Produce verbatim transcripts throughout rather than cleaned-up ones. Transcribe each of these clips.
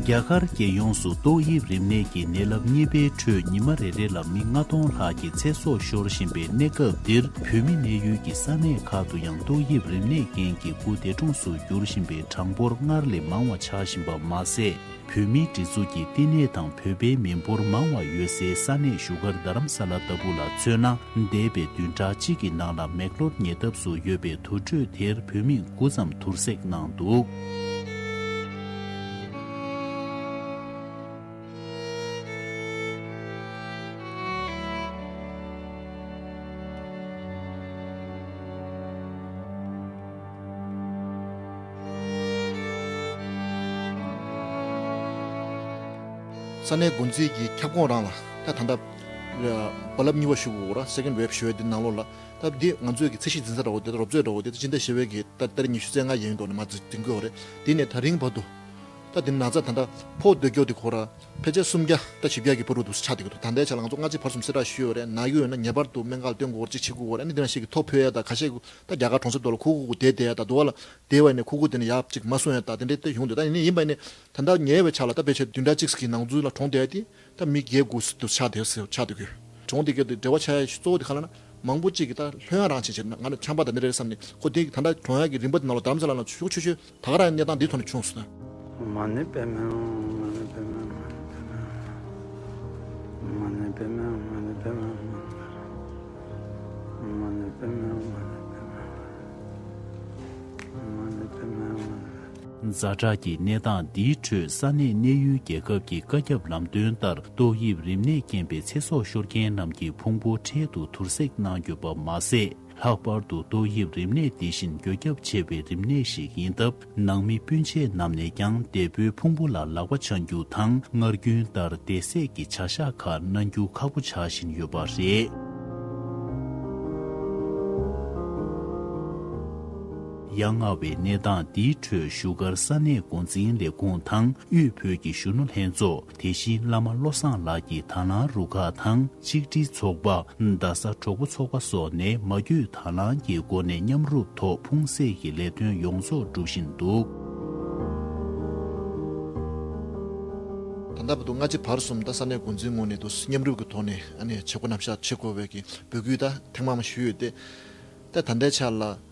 རྒྱ་གར་རྒྱལ་ཡོངས་སུ་ཏོག་དབྱིབས་རིམས་ནད་ཀྱི་ནད་རླབས་གཉིས་པའི་ཁྲོད་ཉི་མ་རེ་རེ་ལ་མི་ལྔ་སྟོང་ལྷག་གི་ཚེ་སྲོག་ཤོར་བཞིན་པའི་གནས་སྐབས་འདིར། བོད་མི་གནས་ཡུལ་གྱི་ས་གནས་ཁག་ཏུ་ཡང་ཏོག་དབྱིབས་རིམས་ནད་རྐྱེན་གྱིས་སྐུ་འདས་གྲོངས་སུ་གྱུར་བཞིན་པའི་གྲངས་འབོར་སྔར་ལས་མང་བ་ཆགས་བཞིན་པ་མ་ཟད། བོད་མིའི་སྒྲིག་འཛུགས་ཀྱི་བསྟི་གནས་དང་བོད་པའི་མི་འབོར་མང་བ་ཡོད་སའི་ས་གནས་བཞུགས་སྒར་རྡ་རམ་ས་ལ་ལྟ་བུ་ལ་མཚོན་ན། འདས་པའི་བདུན་ཕྲག་གཅིག་གི་ནང་ལ་མེག་ལོར་ཉེ་འདབས་སུ་ཡོད་པའི་དུར་ཁྲོད་དེར་བོད་མི་དགུ་ཙམ་དུར་སྲེག་གནང་འདུག། ས་གནས་འགོ་འཛིན་གྱི་ཁྱབ་ཁོངས་རང་ལ་ད་ད་ལྟ་རྦ་རླབས་གཉིས་པ་ཞུ་དགོས་ར། སེ་ཀེན་ཌི་ཝེབ་ཞུ་ཡས་འདི་ནང་ལོགས་ལ། ད་འདི་ང་ཚོས་ཀྱི་ཚད་གཞི་འཛིན་ས་འདྲ་བོ་དེ། རོབ་ཚོད་འདྲ་བོ་དེ་ད་ཕྱི་ཟླ་བཞི་པའི་གི་ད་ཏ་རིག་ཉི་ཤུ་རྩ་ལྔ་ཡིན་མདོག་ནས་མར་འཛིན་འཛིན་གྱི་ཡོད་རེད། དེ་ནས་ད་རིང་བར་དུ་ད་འདི་ན་ཚ་ད་ལྟ་ཕོག་སྡོད་རྒྱུ་དེ་ཁོ་ར་ཕལ་ཆེར་སུམ་བརྒྱ་དང་བཞི་བརྒྱ་གི་བར་དུ་འདུག་ཆགས་བསྡད་ཀྱི་འདུག། ད་ལྟའི་ཆ་ལ་ང་ཚོ་སྔ་ཕྱི་བར་གསུམ་གསལ་བསྒྲགས་ཞུས་ཡོད་རེད། ན་གི་ཡོད་ན་ངེས་པར་དུ་སྨན་ཁང་ལ་སྟོན་དགོས་རེད། ཅིག་བྱེད་དགོས་རེད། ཨ་ནི་འདི་ནང་བཞིན་གྱི་ཐོ་ཕོག་ཡས་དང་ཁ་ཤས་ད་རྒྱ་གར་གྲོང་གསེབ་དུ་ལ་ཁུག་ཁུག་བསྡད་བསྡད་ཡས་དང་། དུ་བ་ལ་བསྡད་པ་ཡིན་ན་ཁུག་ཁུག་དེ་ནས་ཡར་ཅིག་མ་སོང་ཡས་དང་དེ་འདྲའི་ད་ཡོང་འདུག། ད་ཡིན་ནའི་ཡིན་པ་ཡིན་ནའི་ད་ལྟ་ཉེ་བའི་ཆ་ལ་ད་ཕལ་ཆེར་བདུན་ཕྲག་གཅིག་གི་ནང་ཚུད་ལ་གྲོངས་བསྡད་ཡས་དེ། ད་མི་བརྒྱད་དགུ་ཙམ་དུ་ཆགས་བསྡད་ཟེར་ཆགས་བསྡད་ཀྱི་ཡོད། གྲོངས་བསྡད་ཀྱི་ཡོད་དེ་འབྲེལ་བ་ཆགས་ཡ་གཙོ་བོ་དེ་ག་ལ་ན། མང་པོ་གཅིག་གིས་ད་ལྷོད་ཡངས་རང་བྱེད་བྱེད་ན་ང་ནི་ཆམ་པ་དང་འདི་རེད་བསམ་ནས། ཁོ་དེ་ད་ལྟ་གྲོངས་ཡག་གི་རིམ་པ་དེ་ནང་ལ་རྡ་རམ་ས་ལ་ནང་ཆུ་ཆུ་ཆུ་ད་ག་རང་གནས་སྟངས་འདི་ཐོག་ནས་བྱུང་སོང་། མ་ཎི་པདྨེ་ཧཱུྃ། མ་ཎི་པདྨེ་ཧཱུྃ། མ་ཎི་པདྨེ་ཧཱུྃ། མ་ཎི་པདྨེ་ཧཱུྃ། མ་ཎི་པདྨེ་ཧཱུྃ། མ་ཎི་པདྨེ་ཧཱུྃ། མ་ཎི་པདྨེ་ཧཱུྃ། མ་ཎི་པདྨེ་ཧཱུྃ། ཛ་དྲག་གི་གནས་སྟངས་འདིའི་ཁྲོད་ས་གནས་གནས་ཡུལ་རྒྱལ་ཁབ་ཀྱི་བཀའ་ཁྱབ་ལམ་སྟོན་ལྟར་ཏོག་དབྱིབས་རིམས་ནད་རྐྱེན་པས་ཚེ་སྲོག་ཤོར་མཁན་རྣམས་ཀྱི་ཕུང་པོ་འཕྲལ་དུ་དུར་སྲེག་གནང་དགོས་པ་མ་ཟད། ལྷག་པར་དུ་ཏོག་དབྱིབས་རིམས་ནད་འདི་བཞིན་འགོས་ཁྱབ་ཆེ་བའི་རིམས་ནད་ཞིག་ཡིན་སྟབས། ནང་མི་སྤུན་མཆེད་རྣམས་ནས་ཀྱང་འདས་པོའི་ཕུང་པོ་ལ་ལག་པ་འཆང་རྒྱུ་དང་། སྔར་རྒྱུན་ལྟར་བདེ་ཚེགས་ཀྱི་བྱ་གཞག་ཁག་གནང་རྒྱུ་ཁག་པོ་ཆགས་བཞིན་ཡོད་པ་རེད། ཡ་ང་བའི་གནས་སྟངས་འདིའི་ཁྲོད་བཞུགས་སྒར་ས་གནས་འགོ་འཛིན་ལས་ཁུངས་དང་དབུས་བོད་ཀྱི་གཞོན་ནུ་ལྷན་ཚོགས། དེ་བཞིན་བླ་མ་བློ་བཟང་ལགས་ཀྱི་དང་བླངས་རུ་ཁག་དང་ཆིག་སྒྲིལ་ཚོགས་པ། རྡ་ས་གྲོགས་པོ་ཚོགས་པ་སོགས་ནས་མ་བསྐྱོད་དང་བླངས་ཀྱི་སྒོ་ནས་མཉམ་རུབ་ཐོག་ཕུང་བསྲེགས་ཀྱི་ལས་དོན་ཡོངས་རྫོགས་སྒྲུབ་བཞིན་འདུག། ད་ལྟ་བར་དུ་སྔ་ཕྱི་བར་གསུམ་ད་ས་གནས་འགོ་འཛིན་ངོས་ནས་དུ་མཉམ་རུབ་ཀྱི་ཐོག་ནས་ཨ་ནི་བྱེད་སྒོ་རྣམ་གཞག་བྱེད་དགོས་པའི་གི་འབོད་སྐུལ་ད་ཐེངས་མང་མང་ཞུས་ཡོད་དེ། ད་ད་ལྟའི་ཆ་ལ་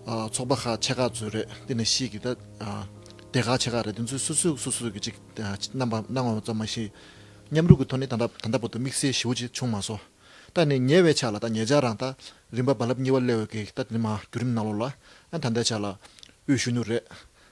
ཨ་ཚོགས་པ་ཁག་ཆེ་ཁག་ཚོ་རེད། དེ་ནས་གཞིས་ཀྱི་ད་ཨ་སྡེ་ཁག་ཆེ་ཁག་རེད། དེ་ཚོས་སོ་སོས་སོ་སོས་ཀྱི་ཅིག་ཨ་རྣམ་པ་གནང་བ་ཙམ་མ་ཞིག་མཉམ་རུབ་ཀྱི་ཐོག་ནས་ད་ལྟ་ད་ལྟ་བར་དུ་དམིགས་བསལ་ཞེ་པོ་ཅིག་བྱུང་མ་སོང་། ད་ནི་ཉེ་བའི་ཆ་ལ་ད་ཉེ་ཆར་རང་ད་རིམ་པ་རྦ་རླབས་གཉིས་པ་སླེབས་པའི་གི་ད་དེ་མ་བརྒྱུད་རིམ་ནང་ལོགས་ལ་ཨ་ད་ལྟའི་ཆ་ལ་དབུས་གཞོན་ནུ་རེད།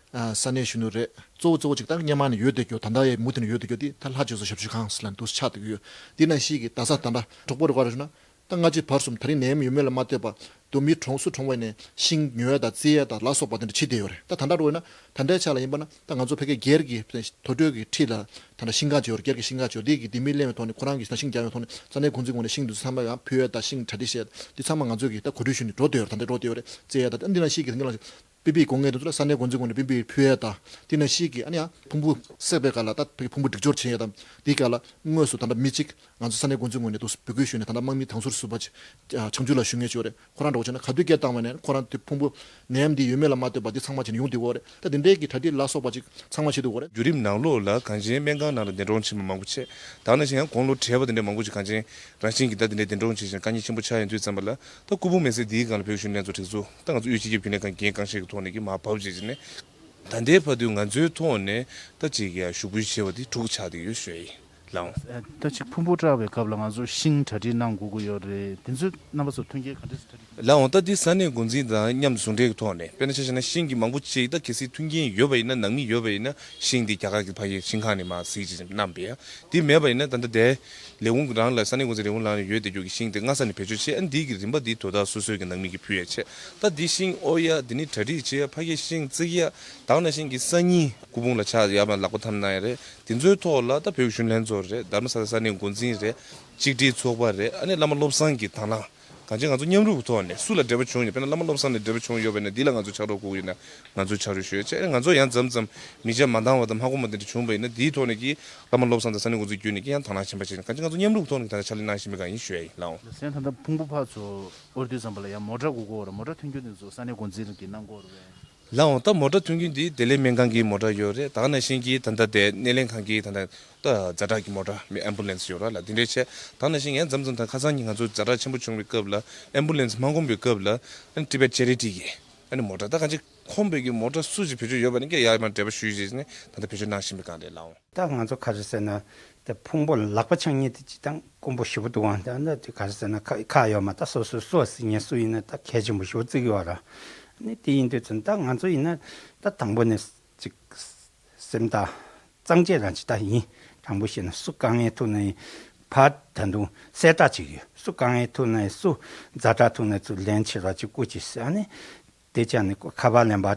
ཨ་ས་གནས་གཞོན་ནུ་རེད། གཙོ་བོ་གཙོ་བོ་ཅིག་ད་སྔོན་མ་ནས་ཡོད་བསྡད་རྒྱུ། ད་ལྟ་ཡང་མུ་མཐུད་ནས་ཡོད་བསྡད་རྒྱུ་དེ་ད་ལྷ་རྗེ་བཙུན་ཞབས་ཞུ་ཁང་ཟེར་ལ་འདུག་ཆགས་བསྡད་ཀྱི་ཡོད། དེ་ནང་བཞིན་གྱི་རྡ་ས་ད་ལྟ་གྲོགས་པོ་རེ་ག་རེ་ཞུ་ན། ད་སྔ་ཕྱི་བར་གསུམ་ད་རིང་ནད་ཡམས་ཡོད་མེད་ལ་མ་ལྟོས་པར་དུ་མི་གྲོངས་སུ་གྲོངས་པ་ནས་ཤིང་ཉོ་ཡ་དང་བཙིར་ཡ་དང་ལ་སོགས་པ་དེ་འདྲ་བྱེད་བསྡད་ཡོད་རེད། ད་ད་ལྟ་འགྲོ་ཡོད་ན་ད་ལྟའི་ཆ་ལ་ཡིན་པ་ན་ད་ང་ཚོ་ཕ་གིའི་སྒེར་གྱི་དུར་ཁྲོད་ཀྱི་འཁྲིས་ལ་ད་ལྟ་ཤིང་ཁང་ཅིག་ཡོད་རེད། སྒེར་གྱི་ཤིང་ཁང་ཅིག་ཡོད། དེ་གི་ལྡེ་མིག་ལེན་པའི་ཐོག་ནས་ཁོ་རང་གི་ཤིང་རྒྱག་ཡོད་ཐོག་ནས་ས་གནས་འགོ་འཛིན་ངོས་ནས་ཤིང་འདི་ཚོ་ཚང་མ་ཡང་ཕུལ་ཡ་དང་ཤིང་གྲ་སྒྲིག་བྱས་འདི་ཚང་མ་ང་ཚོ་གི་ད་གོ་སྒྲིག་ཞུས་ནས་འགྲོ་བསྡད་ཡོད་རེད། ད་ལྟ་འགྲོ་བསྡད་ཡོད་རེད། བཙིར་ཡ་དང་ད་འདི་ནང་བཞིན་གྱི་ད་ལྟ་ལ་པི་པི་གོ་ངེས་དེ་ཚོ་ལ་ས་གནས་འགོ་འཛིན་ངོས་ནས་པི་པི་ཕུལ་ཡ་དང་། དེ་ནང་བཞིན་གྱི་ཨ་ནི་ཡང་ཕུང་པོ་བསྲེགས་པའི་སྐབས་ལ་ད་ཕུང་པོ་སྒྲིག་སྦྱོར་བྱེད་ཡ་དང་། དེའི་སྐབས་ལ་དངོས་སུ་ད་ལྟ་མི་གཅིག་ང་ཚོ་ས་གནས་འགོ་འཛིན་ངོས་ནས་འདུག་འབོད་སྐུལ་ཞུས་ནས་ད་ལྟ་དམག་མི་དང་ཟུར་ཟུར་པ་ཅིག་བྱང་ཆུབ་ལ་ཞུ་མཁན་ཅིག་ཡོད་རེད། ཁོ་རང་འདྲ་བོ་བྱས་ན་ག་དུས་སྐད་བཏང་བ་ནས་ཁོ་རང་དེ་ཕུང་པོ་ནད་ཡམས་འདི་ཡོད་མེད་ལ་མ་ལྟོས་པར་འདི་ཚང་མ་བྱས་ནས་ཡོང་བསྡད་ཡོད་རེད། ད་དེ་འདྲའི་གི་གྲ་སྒྲིག་ལ་སོགས་པ་ཅིག་ཚང་མ་བྱེད་འདུག་གོ་རེད། བརྒྱུད་རིམ་ནང་ལོགས་ལ་གངས་ཅན་སྨན་ཁང་ནང་ལ་འདས་གྲོངས་ཕྱིན་པ་མང་པོ་བྱས། ད་ནང་བཞིན་ཡང་དགུང་ལོ་བགྲེས་པ་དེ་འདྲ་མང་པོ་ཅིག་གངས་ཅན་རང་བཞིན་གྱིས་ད་དེ་འདྲའི་འདས་གྲོངས་བྱེད་བཞིན་དཀའ་ངལ་ཆེན་པོ་ཆགས་ཡོང་དུས་ཙམ་པ་ལ། ད་སྐུ་ཕུང་མེ་བསྲེགས་འདིའི་སྒང་ལ་བོད་གཞོན་ལྷན་ཚོགས་སྒྲིག་འཛུགས་ད་ང་ཚོ་དབུས་སྤྱི་ཁྱབ་རྒྱུན་ལས་ཁང་འགན་རྐང་བཞེས་ཀྱི་ཐོག་ནས་ཀྱི་མར་བབས་བྱས་བྱས་ནས། ད་ལྟའི་བར་དུ་ང་ཚོའི་ཐོག་ནས་ད་ཅིག་ཡ་ཞུ་སྐུལ་བྱས་པ་དེ་དྲུག་ཆགས་བསྡད་ཡོད་ཞུ་ཡ་ཡིན། ལགས་འོང་། ད་ཅིག་ཕུང་པོ་བསྲེགས་པའི་སྐབས་ལ་ང་ཚོ་ཤིང་གྲ་སྒྲིག་གནང་དགོས་ཀྱི་ཡོད་རེད། དེ་ཚོའི་རྣམ་པ་ཚོ་མཐུན་རྐྱེན་ག་འདྲས་སེ་གྲ་སྒྲིག་ལགས་འོང་། ད་འདི་ས་གནས་འགོ་འཛིན་དང་མཉམ་དུ་ཟུང་འབྲེལ་གྱི་ཐོག་ནས་དཔེར་ན་ཆ་བཞག་ན་ཤིང་གི་མང་པོ་ཅིག་ད་གལ་སྲིད་མཐུན་རྐྱེན་ཡོད་པ་ཡིན་ན་ནང་མི་ཡོད་པ་ཡིན་ན་ཤིང་འདི་རྒྱ་གར་གྱི་ཕ་གིའི་ཤིང་ཁང་ནས་མར་གཟིགས་བྱས་བསྣམས་པས་ཡ། དེ་མེད་པ་ཡིན་ན་ད་ལྟ་དེ་ལས་ཁུངས་རང་ལ་ས་གནས་འགོ་འཛིན་ལས་ཁུངས་ནང་ལ་ཡོད་བསྡད་རྒྱུ་གི་ཤིང་དེ་སྔ་ས་ནས་བེད་སྤྱོད་བྱས། ཨ་འདི་གི་རིམ་པ་འདི་དོ་བདག་སོ་སོའི་གི་ནང་མི་གིས་ཕུལ་ཡ་བྱས། ད་འདི་ཤིང་དབོར་ཡ་འདི་ནི་གྲ་སྒྲིག་བྱེད་ཡ་ཕ་གིའི་ཤིང་བརྩིགས་ཡ་ད་ག་ནང་བཞིན་གྱི་སང་ཉིན་སྐུ་ཕུང་ལ་ཕྱག་ཡར་མར་ལག་པ་འཐམ་གནང་ཡ་རེད། དེ་ཚོའི་ཐོག་ལ་ད་བོད་ཀྱི་གཞོན་ལྷན་ཚོགས་རེད། རྡ་རམ་ས་ལ་ས་གནས་འགོ་འཛིན་རེད། གཅིག་སྒྲིལ་ཚོགས་པ་རེད། ཨ་ནི་བླ་མ་བློ་བཟང་གི་དང་བླངས། གང་ཅི་ང་ཚོ་མཉམ་རུབ་ཀྱི་ཐོག་ནས་སུ་ལ་འབྲེལ་བ་བྱུང་ཡོད། དཔེར་ན་བླ་མ་བློ་བཟང་ལ་འབྲེལ་བ་བྱུང་ཡོད་པ་ཡིན་ན་འདི་ལ་ང་ཚོ་ཕྱག་རོགས་དགོས་ཀྱི་ཡོད་ན་ང་ཚོས་ཕྱག་རོགས་ཞུ་ཡ་བྱས། ང་ཚོ་ཡང་མཚམས་མཚམས་མི་ཆ་མ་འདང་བ་དང་མ་གོ་མ་དེ་འདྲ་བྱུང་བ་ཡིན་ན་འདིའི་ཐོག་ནས་ཀྱི་བླ་མ་བློ་བཟང་དང་ས་གནས་འགོ་འཛིན་བརྒྱུད་ནས་ཀྱི་ཡང་དང་བླངས་ཆེན་པོ་བྱས་ནས་གང་ཅི་ང་ཚོ་མཉམ་རུབ་ཀྱི་ཐོག་ནས་ད་ལྟ་ཕྱག་ལས་གནང་བཞིན་པའི་སྒང་ཡིན་ཞུ་ཡ་ཡིན། ལགས་འོང་། ལགས་སོ། ད་ལྟ་ཕུང་པོ་ཕར་ཚུར་དབོར་དུས་ཙམ་པ་ལ་ཡང་མོ་ཊ་དགོས་ཀྱི་ཡོད་རེད། མོ་ཊ་མཐུན་རྐྱེན་དེ་ཚོ་ས་གནས་འགོ་འཛིན་གྱིས་གནང་དགོས་རེད་པས། ལགས་འོང་། ད་མོ་ཊ་ཐོན་གྱིན་འདི་བདེ་ལེགས་སྨན་ཁང་གི་མོ་ཊ་ཡོད་རེད། ད་ག་ནང་བཞིན་གྱི་ད་ལྟ་དེ་སྣེ་ལེན་ཁང་གི་ད་ལྟ་ད་ཛ་དྲག་གི་མོ་ཊ་མི་ཨེམ་བུ་ལན་སི་ཡོད་ར་ལ། དེ་འདྲའི་ཆེ། ད་ག་ནང་བཞིན་ངས་མཚམས་མཚམས་ད་ཁ་སང་ཉིན་ང་ཚོ་ཛ་དྲག་ཆེན་པོ་བྱུང་བའི་སྐབས་ལ་ཨེམ་བུ་ལན་སི་མ་འཁོམ་པའི་སྐབས་ལ་ཨ་ནི་ཊི་བེཊ་ཅེ་རི་ཊི་གི་ཨ་ནི་མོ་ཊ་ད་གང་ཅི་ཁོམ་པའི་གི་མོ་ཊ་སུ་ཞིག་བེད་སྤྱོད་ཡོད་པ་ནི་ཀྱེ་ཡར་མར་འབྲེལ་བ་ཞུས་བྱས་ནས་ད་ལྟ་བེད་སྤྱོད་གནང་བཞིན་པའི་སྒང་རེད་ལགས་འོང་། ད་ང་ཚོ་ག་རེ་ཟེར་ན། ད་ཕུང་པོ་ལག་པ་འཆང་མཁན་དེ་སྤྱིར་བཏང་དཀོན་པོ་ཞེ་པོ་འདུག་ཨང་། ད་ནི་དེ་ག་རེ་ཟེར་ན་ཁ་ཁ་ཡོད་མ་ད་སོ་སོའི་སོ་ཟེར་མཁན་སུ་ཡིན་ན་ད་གལ་ཆེན་པོ་ཞེ་པོ་བརྩི་གི་ཡོད་ར། ནི་དེ་ཡིན་དུས་ཙམ་ད་ང་ཚོ་ཡིན་ན་ད་དང་པོ་ནས་ཅིག་སེམས་ཐག་གཙང་བཅད་རང་ཅིག་ད་ཡིན། དྲང་པོ་བཤད་ན་སུ་དཀའ་ངལ་ཐུག་ན་ཡིན། ཕར་ད་དུང་གསལ་བསྒྲགས་བྱེད་ཀྱི་ཡོད། སུ་དཀའ་ངལ་ཐུག་ན་ཡིན། སུ་ཛ་དྲག་ཐུག་ན་ཚུར་ལན་ཆེ་ར་ཅིག་བསྐུར་ཅིག་ཟེར་ནི། དེ་ཅག་ནི་ཁ་པར་ལེན་པ་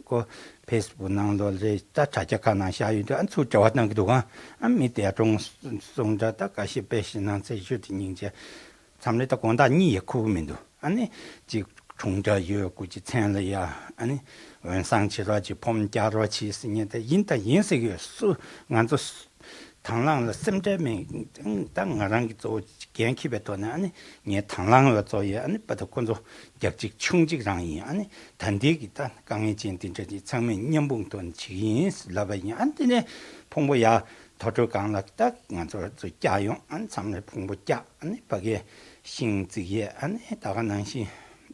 ཀོ་ཕེ་སི་བུག་ནང་ལོགས་རེད། ད་དྲ་རྒྱ་ཁག་ནང་བཞག་ཡོད་དུས་ཨ་ཚུར་འབྲེལ་བ་གནང་གི་འདུག་ཨང་། ཨ་མི་དེ་གྲོངས་སོང་འདྲ་ད་ཀ་ཤི་པེ་ཤི་ནང་ཚེ་ཞུ་དེ་སྙིང་རྗེ། མཚམས་རེ་ད་དགོང་དག་གཉིད་ཡེ་ཁུག་གི་མི་འདུག་ཨ་ནི་ཅིག་གྲོངས་འདྲ་ཡོད་སྐུ་ཅི་མཚན་ལ་ཡ། ཨ་ནི་འོན་སང་བྱེད་རོགས་ཅིག་ཕོམ་རྒྱག་རོགས་ཅིག་ཟེར་མཁན་དེ་ཡིན་ད་ཡིན་ཟེར་གི་ཡོད། སུ་ང་ཚོ་དང་བླངས་ལ་སེམས་ཁྲལ་མེད། ད་ང་རང་གི་གཙོ་བོ་འགན་འཁྱེར་བའི་ཐོག་ནས་ཨ་ནི་ངའི་དང་བླངས་ལ་གཙོ་ཡི་ཨ་ནི་པ་ད་ཁོ་ཚོ་རྒྱག་གཅིག་ཆུང་གཅིག་རང་ཡིན། ཨ་ནི་ད་ལྟའི་གི་ད་དཀའ་ངལ་ཅན་དེ་འདྲ་ཅིག་ཚང་མས་མཉམ་སྤུངས་ཐོག་ནས་བྱེད་ཀྱི་ཡིན་ལབ་པ་ཡིན། ཨ་ནི་དེ་ནས་ཕུང་པོ་ཡར་དོ་གྲོད་ཁང་ལ་ད་ང་ཚོ་ཚོ་བཀྱག་ཡོང་། ཨ་ནི་མཚམས་རེ་ཕུང་པོ་བཀྱག་ཨ་ནི་ཕ་གིའི་ཤིང་བརྩིགས་ཡས། ཨ་ནི་ད་ག་ནང་བཞིན་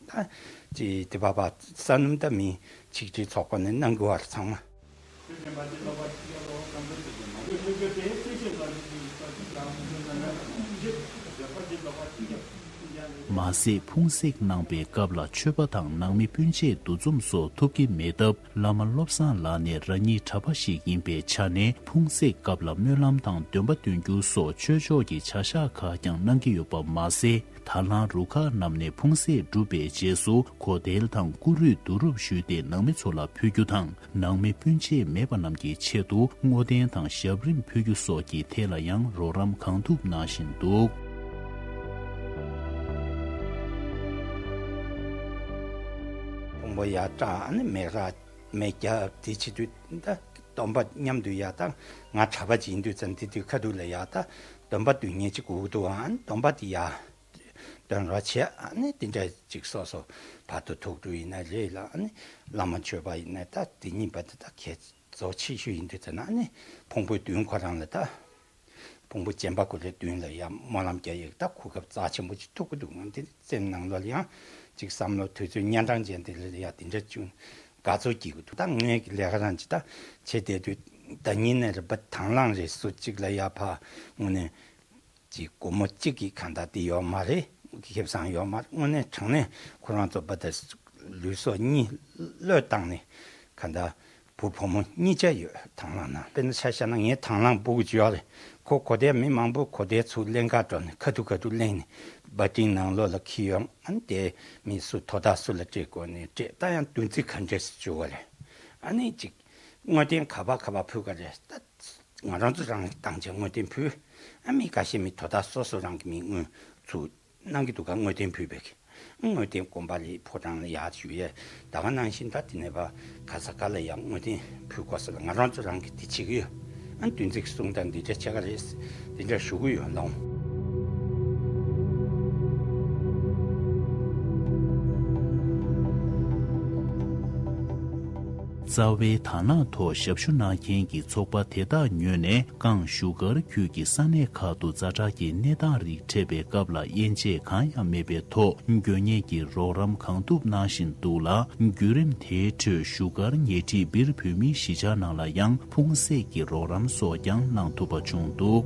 ད་ཅི་དེ་བ་བ་ས་སྣུམ་ད་མི་ཆིག་སྒྲིལ་ཚོགས་པ་ནས་གནང་དགོས་པ་རེད་ཚང་མ། མ་ཟད་ཕུང་བསྲེགས་གནང་པའི་སྐབས་ལ་མཆོད་པ་དང་ནང་མི་སྤུན་མཆེད་འདུ་འཛོམས་སོགས་ཐུབ་ཀྱི་མེད་སྟབས། བླ་མ་བློ་བཟང་ལགས་ནས་རང་ཉིད་གྲྭ་པ་ཞིག་ཡིན་པའི་ཆ་ནས་ཕུང་བསྲེགས་སྐབས་ལ་སྨོན་ལམ་དང་འདོན་པ་འདོན་རྒྱུ་སོགས་ཆོས་ཕྱོགས་ཀྱི་བྱ་གཞག་ཁག་ཀྱང་གནང་གི་ཡོད་པ་མ་ཟད། ད་ལན་རུ་ཁག་རྣམས་ནས་ཕུང་བསྲེགས་གྲུབ་པའི་རྗེས་སུ་གོ་དལ་དང་སྐུ་རུས་བསྡུ་རུབ་ཞུས་ཏེ་ནང་མི་ཚོ་ལ་ཕུལ་རྒྱུ་དང་། ནང་མི་སྤུན་མཆེད་མེད་པ་རྣམས་ཀྱི་ཆེད་དུ་བསྔོ་རྟེན་དང་ཞབས་རིམ་ཕུལ་རྒྱུ་སོགས་ཀྱི་ཐད་ལ་ཡང་རོགས་རམ་གང་ཐུབ་གནང་བཞིན་འདུག་ཕུང་པོ་ཡར་བཀྲག་ནི་མེ་ར་མེ་རྒྱབ་དེ་བྱེད་དུས་ད་སྟོན་པ་མཉམ་དུ་ཡར་ད་ང་གྲྭ་པ་ཅིག་ཡིན་དུས་ཙམ་དེ་དུས་ཁ་ཐུག་ལ་ཡར་ད་སྟོན་པ་དུས་ངེད་ཅིག་སྒུག་འདུག་ཨ་ནི་སྟོན་པ་དེ་ཡར་འདོན་རོགས་བྱེད། ཨ་ནི་དེ་འདྲ་ཅིག་སོ་སོ་བར་དུ་ཐུགས་སྤྲུལ་ཡིན་ན་རེད་ལ། ཨ་ནི་བླ་མ་མཆོད་པ་ཡིན་ན་ད་དེ་གཉིས་པ་དེ་ད་གལ་གཙོ་ཆེ་ཤོས་ཡིན་དུས་ཙམ་ན་ཨ་ནི་ཕུང་པོའི་མདུན་ཁོ་རང་ལ་ད་ཕུང་པོ་སྦྱིན་པ་ཁོ་རའི་མདུན་ལ་ཡ་སྨོན་ལམ་རྒྱག་ཡག་ད་གོ་སྐབས་རྩ་ཆེན་པོ་ཅིག་ཐུག་གི་འདུག་ང་འདི་སེམས་ནང་ལོགས་ལ་ཡང་ཅིག་བསམ་བློ་དུས་ཚོད་ཉན་སྤྲང་ཅན་དེ་ལ་ཡ་དེ་འདྲ་བྱུང་དགའ་ཚོར་སྐྱེ་གི་འདུག་ད་ངའི་ལས་ཀ་རང་ཅིག་ད་བྱེད་བསྡད་དུས་ད་ཉིན་ནས་རེ་བ་དང་བླངས་རེ་སུ་གཅིག་ལ་ཡ་ཕ་དངོས་གནས། ཅིག་སྒོར་མོ་གཅིག་གིས་གང་ལྟར་དེ་ཡོད་མ་རེད། ཁེ་བཟང་ཡོད་མ་རེད། དངོས་གནས་དྲང་གནས་ཁོ་རང་ཚོ་པ་དེ་ལུས་སྲོག་གཉིས་བློས་བཏང་ནས་གང་ལྟར་བུ་བུ་མོ་གཉིས་ཆ་ཡོད་དང་བླངས་ན། དཔེར་ན་ཆ་བཞག་ན་ངས་དང་བླངས་སྤུ་གུ་ཅིག་ཡོད་རེད། ཁོ་གོ་དེ་མི་མང་པོ་གོ་དེ་ཚུར་ལེན་ག་འགྲོ་ནས་ཁ་ཐུག་ཁ་ཐུག་ལེན་ནས་བ་ཏིང་ནང་ལོགས་ལ་ཁྱེར་ཡོང་། ཨ་ནི་དེ་མི་སུ་དོ་བདག་སུ་ལ་སྤྲད་དགོས་ནས་སྤྲད། ད་ཡང་བདུན་ཚིགས་ག་འདྲས་སུ་བཅུག་ག་རེད། ཨ་ནི་ཅིག་དངོས་བསྟན་ག་པ་ག་པ་ཕུལ་ག་རེད་ད། ང་རང་ཚོ་རང་གི་བཏང་བྱས་དངོས་བསྟན་ཕུལ། ཨ་མི་འགའ་ཤས་མི་དོ་བདག་སོ་སོ་རང་གི་མི་དངུལ་ཚུར་གནང་གི་འདུག་ག་དངོས་བསྟན་ཕུལ་བའི་གི། དངོས་བསྟན་དགོན་པ་ལ་ཕོ་བྲང་ལ་ཡར་ཞུ་ཡས་ད་ག་ནང་བཞིན་ད་དེ་ནས་པ་ག་ས་ག་ལ་ཡང་དངོས་བསྟན་ཕུལ་དགོས་ས་ལ་ང་རང་ཚོ་རང་གི་དེ་བྱེད་ཀྱི་ཡོད། ཨ་བདུན་ཚིགས་གསུང་སྟངས་འདི་འདྲ་བྱེད་ག་རེད། འདི་འདྲ་ཞུ་གི་ཡོད་ལོང་། རྩ་བའི་དར་ནག་ཐོག་ཞབས་ཞུ་གནང་མཁན་གྱི་ཚོགས་པ་དེ་དག་ཉོས་ནས་ཀང་བཞུགས་སྒར་ཁུལ་གྱི་ས་གནས་ཁག་ཏུ་ཛ་དྲག་གི་གནས་སྟངས་རིགས་འཕྲད་པའི་སྐབས་ལ་དབྱེ་འབྱེད་གང་ཡང་མེད་པའི་ཐོག་དགོས་ངེས་ཀྱི་རོགས་རམ་གང་ཐུབ་གནང་བཞིན་འདུག་ལ། བརྒྱུད་རིམ་དེའི་ཁྲོད་བཞུགས་སྒར་ཉེ་འཁྲིས་སྦིར་བོད་མིའི་གཞིས་ཆགས་ནང་ལ་ཡང་ཕུང་བསྲེགས་ཀྱི་རོགས་རམ་སོགས་ཀྱང་གནང་ཐུབ་པ་བྱུང་འདུག་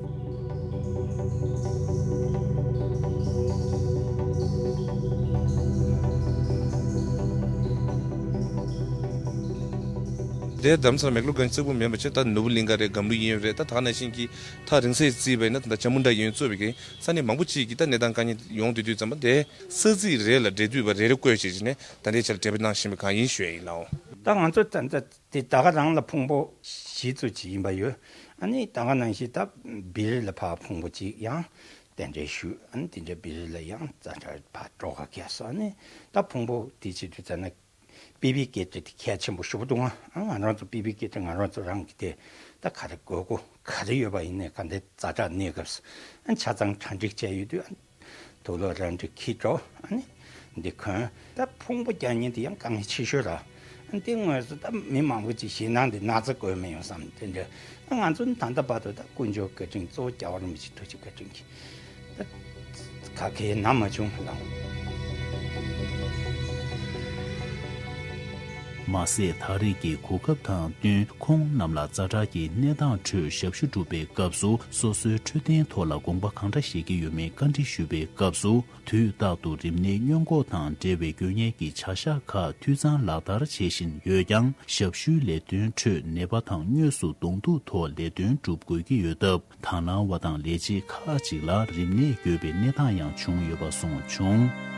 དེ་རྡ་རམ་ས་ལ་མེག་ལོར་གྷན་ཇི་གཅིག་པུ་མིན་པ་བྱས། ད་ནོར་བུ་གླིང་ག་རེད། སྒམ་ལུ་གཡས་གཡོན་རེད། ད་ད་ག་ནང་བཞིན་གྱི་ཐག་རིང་སར་བརྩིས་པ་ཡིན་ན། ད་ལྟ་ཅ་མུན་ཌ་གཡས་གཡོན་གཙོས་པའི་གི་ས་གནས་མང་པོ་ཅིག་གི་ད་གནས་སྟངས་དཀའ་ངལ་ཡོང་བསྡད་དུས་ཙམ་པ། དེ་ས་ཚིགས་རེ་ལ་འབྲེལ་མཐུད་པ་རེ་རེ་བསྐོས་བྱས་ནས་ད་ལྟའི་ཆར་འབྲེལ་བ་གནང་བཞིན་པ་གང་ཡིན་ཞུ་ཡ་ཡིན་ལགས། ད་ང་ཚོ་ད་ལྟ་དེ་ད་ག་རང་ལ་ཕུང་པོ་བཞི་ཙམ་ཅིག་ཡིན་པ་ཡོད། ཨ་ནི་ད་ག་ནང་བཞིན་ད་སྦིར་ལ་ཕར་ཕུང་པོ་ཅིག་ཡང་གདན་འདྲེན་ཞུས། ཨ་ནི་དེ་འདྲ་སྦིར་ལ་ཡང་ཛ་དྲག་ཕར་འགྲོ་ག་བརྒྱབ་སོང་། ཨ་ནི་ད་ཕུང་པོ་དེ་བྱེད་དུས་ཙམ་ན་པི་པི་ཀེ་ཊི་དེ་གལ་ཆེན་པོ་ཞེ་པོ་འདུག་ཨང་། ང་རང་ཚོ་པི་པི་ཀེ་ཊི་ང་རང་ཚོ་རང་གི་དེ་ད་ག་རེ་དགོས་མཁོ་ག་རེ་ཡོད་པ་ཡིན་ནའི་ག་འདྲའི་ཛ་དྲག་གནས་སྐབས་སུ་ཨ་ཆ་ཚང་གྲ་སྒྲིག་བྱས་ཡོད་དུས། ཨ་དུག་ལོག་ར་འདྲ་འཁྱེར་འགྲོ། ཨ་ནི་འདི་གོན། ད་ཕུང་པོ་རྒྱག་མཁན་དེ་ཡང་དཀའ་ངལ་ཆེ་ཤོས་ར། ཨ་ དེ་དངོས་སུ་ད་མི་མང་པོ་ཅིག་ཞེད་སྣང་དེ་ན་ཚ་བཀོད་མི་ཡོང་བསམ་དེ་འདྲ། ང་ཚོ་ནི་ད་ལྟ་བར་དུ་ད་དཀོན་མཆོག་བཀའ་དྲིན་གཙོ་བོ་རྒྱལ་བ་རིན་པོ་ཆེ་ཐུགས་རྗེ་བཀའ་དྲིན་གྱིས་ད་ག་གེ་ན་མ་བྱུང་ལགས། མ་ཟད་ད་རེས་ཀྱི་གོ་སྐབས་དང་བསྟུན་ཁོང་རྣམས་ལ་ཛ་དྲག་གི་གནས་སྟངས་ཁྲོད་ཞབས་ཞུ་སྒྲུབ་པའི་སྐབས་སུ་སོ་སོའི་འཕྲོད་བསྟེན་ཐོག་ལ་དགོངས་པ་གང་འདྲ་བཞེས་ཀྱི་ཡོད་མེད་བཀའ་འདྲི་ཞུས་པའི་སྐབས་སུ། དུས་རྟག་ཏུ་རིམས་ནད་སྔོན་འགོག་དང་འབྲེལ་བའི་དགོས་ངེས་ཀྱི་བྱ་གཞག་ཁག་འཐུས་ཚང་ལག་བསྟར་བྱེད་བཞིན་ཡོད་ཀྱང་། ཞབས་ཞུའི་ལས་དོན་ཁྲོད་ནད་པ་དང་དངོས་སུ་གདོང་ཐུག་ཐོག་ལས་དོན་སྒྲུབ་དགོས་ཀྱི་ཡོད་སྟབས། དང་བླངས་པ་དང་ལས་བྱེད་ཁག་ཅིག་ལ་རིམས་ནད་འགོས་པའི་གནས་སྟངས་ཡང་བྱུང་ཡོད་པ་གསུངས་བྱུང་།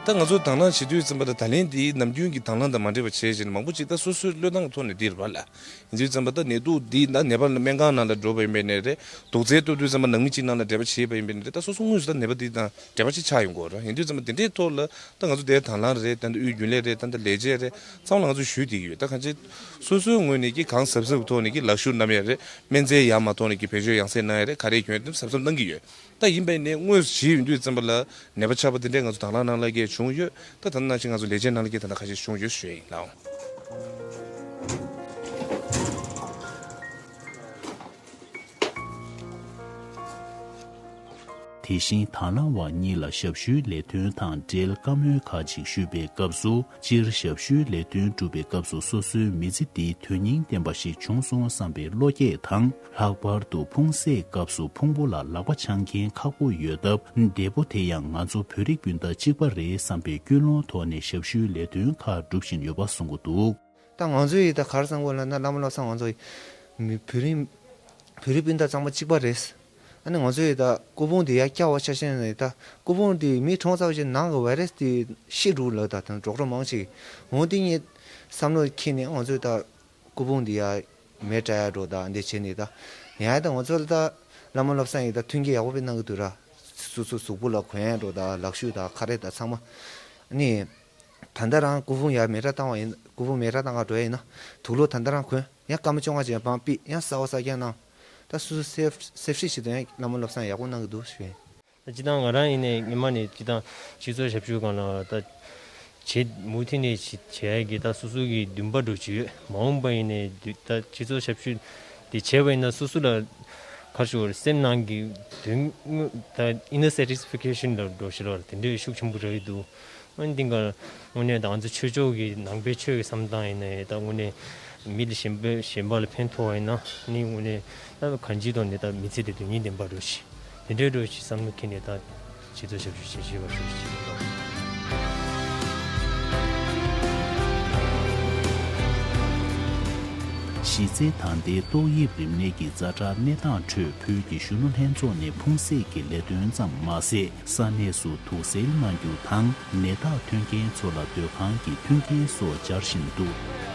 ད་ང་ཚོ་དང་བླངས་བྱེད་དུས་ཙམ་པ་ད་ད་ལན་འདི་ནམ་རྒྱུན་གྱི་དང་བླངས་དང་མ་འདྲེས་པ་བྱས་བྱས་ནས་མང་པོ་ཅིག་ད་སོ་སོའི་བློས་བཏང་གི་ཐོག་ནས་འདི་རེད་པ་ལ། ཡིན་དུས་ཙམ་པ་ད་ནད་དུག་འདི་ད་ནད་པ་ལ་སྨན་ཁང་ནང་ལ་འགྲོ་བ་ཡིན་པའི་ནས་རེད། དུག་རྫས་གཏོར་དུས་ཙམ་པ་ནང་མི་གཅིག་ནང་ལ་འབྲེལ་བ་བྱེད་པ་ཡིན་པའི་ནས་རེད། ད་སོ་སོ་དངོས་སུ་ད་ནད་པ་འདི་དང་འབྲེལ་བ་ཅིག་ཆགས་ཡོང་གི་ཡོད་རེད། ཡིན་དུས་ཙམ་པ་དེ་འདྲའི་ཐོག་ལ་ད་ང་ཚོ་དེའི་དང་བླངས་རེད། ད་ད་དབུས་རྒྱུན་ལས་རེད། ད་ད་ལས་བྱེད་རེད། ཚང་མ་ལ་ང་ཚོ་ཞུས་བསྡད་ཀྱི་ཡོད། ད་གང་ཅི་སོ་སོའི་ངོས་ནས་ཀྱི་གང་གཟབ་གཟབ་ཀྱི་ཐོག་ནས་ཀྱི་ལག་ཤུབས་བསྣམས་ཡ་རེད། སྨན་རྫས་ཡར་མ་གཏོང་ནས་ཀྱི་བེད་སྤྱོད་ཡང་སེ་གནང་ཡ་རེད། ག་རེ་གྱོན་ཡ་དེ་གཟབ་གཟབ་གནང་གི་ཡོད། ད་ཡིན་པའི་ནས་དངོས་སུ་ཞིག་ཡོང་དུས་ཙམ་པ་ལ་ནད་པ་ཆགས་པ་དེ་འདྲའི་ང་ཚོ་དང་བླངས་ནང་ལ་གས་བྱུང་ཡོད། ད་ད་ནང་བཞིན་ང་ཚོ་ལས་བྱེད་ནང་ལ་གས་ད་ལྟ་ཁ་ཤས་བྱུང་ཡོད་ཞུ་ཡ་ཡིན་ལགས། དེ་བཞིན་དང་བླངས་པ་གཉིས་ལ་ཞབས་ཞུའི་ལས་དོན་དང་འབྲེལ་བཀའ་མོལ་ཁག་ཅིག་ཞུས་པའི་སྐབས་སུ། སྤྱིར་ཞབས་ཞུའི་ལས་དོན་སྒྲུབ་པའི་སྐབས་སུ་སོ་སོའི་མི་ཚེ་འདི་དོན་སྙིང་ལྡན་པ་ཞིག་བྱུང་སོང་བསམ་པའི་བློ་སྐྱེད་དང་། ལྷག་པར་དུ་ཕུང་གསེབ་སྐབས་སུ་ཕུང་པོ་ལ་ལག་པ་འཆང་མཁན་ཁག་པོ་ཡོད་སྟབས། འདས་པོ་དེ་ཡང་ང་ཚོ་བོད་རིགས་སྤུན་ཟླ་གཅིག་པ་རེད་བསམ་པའི་ཀུན་སློང་ཐོག་ནས་ཞབས་ཞུའི་ལས་དོན་ཁག་སྒྲུབ་བཞིན་ཡོད་པ་གསུང་གི་འདུག། ད་ང་ཚོ་ཡི་ད་ག་རེ་བསམ་དགོས་ལབ་ན། བླ་མ་བློ་བཟང་ང་ཚོ་ཡི་མི་བོད་རིགས་བོད་རིགས་སྤུན་ཟླ་གཙང་མ་གཅིག་པ་རེད། ཨ་ནི་ང་ཚོ་ཡི་ད་སྐུ་ཕུང་འདི་ཡར་བཀྱག་པ་ཆ་ཤས་ནས་ད་སྐུ་ཕུང་འདི་མི་གྲོངས་ཚར་བ་ཅིག་ནང་གི་ཝའི་རས་འདི་ཤི་འགྲོ་ལབ། ད་དོན་ཌོག་ཊར་མང་ཆེ་འོ་འདི་གཉིས་བསམ་བློ་འཁྱེར་ནས་ང་ཚོས་ད་སྐུ་ཕུང་འདི་ཡར་མེ་སྲེག་ཡ་འགྲོ་ད་འདི་བྱས་ནས། ད་ཡང་ད་ང་ཚོ་ལ་ད་བླ་མ་བློ་བཟང་ཡིས་ད་མཐུན་རྐྱེན་ཡག་པོ་དཔེ་གནང་གི་འདུག་ར། སོ་སོ་གཟུགས་པོ་ལ་གོན་ཡ་འགྲོ་ད་ལག་ཤུབས་ད་ཁ་རས་ད་ཚང་མ་ནི། ད་ལྟ་རང་སྐུ་ཕུང་ཡར་མེ་སྲེག་བཏང་བ་ཡིན། སྐུ་ཕུང་མེ་སྲེག་བཏང་ག་འགྲོ་ཡ་ཡིན་ན་དུག་ལོག་ད་ལྟ་རང་གོན། ཡང་སྐར་མ་བཅོ་ལྔ་ཅན་བང་པི་ཡང་གསར་བ་གསར་རྐྱང་གནང་། ད་སོ་སོ་སེབ་སེབ་ཊི་བྱེད་དུ་ཡང་བླ་མ་བློ་བཟང་ཡག་པོ་གནང་གི་འདུག་ཞུ་ཡ་ཡིན། ད་སྤྱིར་བཏང་ང་རང་ཡིན་ནའི་སྔོན་མ་ནས་སྤྱིར་བཏང་སྤྱི་ཚོགས་ཞབས་ཞུ་སྒང་ལ་ད་བྱེད་མུ་མཐུད་ནས་བྱེད་བྱེད་ཡ་གི་ད་སོ་སོ་གི་འདུན་པ་འདྲ་ཅིག་ཡོད། མ་འོངས་པ་ཡིན་ནའི་འདུ་ད་སྤྱི་ཚོགས་ཞབས་ཞུ་དེ་བྱས་པ་ཡིན་ན་སོ་སོ་ལ་ག་རེ་ཞུ་དགོས་རེད། སེམས་ནང་གི་དོན་དངོས་ད་inner satisfaction ལབ་འདྲ་ཞིག་ལབ་རེད། དེ་འདྲའི་ཤུགས་ཆེན་པོ་རག་གི་འདུག། ཨ་ནི་འདི་ག་དངོས་གནས་ད་ང་ཚོ་ཆོས་ཕྱོགས་ཀྱི་ནང་པའི་ཆོས་ཀྱི་བསམ་སྟངས་ཡིན་ནའི་ད་དངོས་གནས་མི་ལ་གཞན་པ་གཞན་པ་ལ་ཕན་ཐོགས་པ་ཡིན་ན་ནི་དངོས་གནས་ད་གང་ཅིའི་ཐོག་ནས་ད་མི་ཚེ་དེ་དོན་སྙིང་ལྡན་པ་འདྲ་ཞིག་དེ་འདྲའི་འདྲ་ཞིག་བསམ་བློ་འཁྱེར་ནས་ད་སྤྱི་ཚོགས་ཞབས་ཞུ་བྱེད་བཞིན་པ་ཞིག་ཡིན་པ། གཞི་རྩའི་ད་ལྟའི་ཏོག་དབྱིབས་རིམས་ནད་ཀྱི་ཛ་དྲག་གནས་སྟངས་ཁྲོད་བོད་ཀྱི་གཞོན་ནུ་ལྷན་ཚོགས་ནས་ཕུང་གསེབ་ཀྱི་ལས་དོན་ཙམ་མ་ཟད། ས་གནས་སུ་དུག་སེལ་གནང་རྒྱུ་དང་། ནད་རྟགས་ཐོན་མཁན་ཚོ་ལ་སྡོད་ཁང་གི་མཐུན་རྐྱེན་སོགས་སྦྱར་བཞིན་འདུག།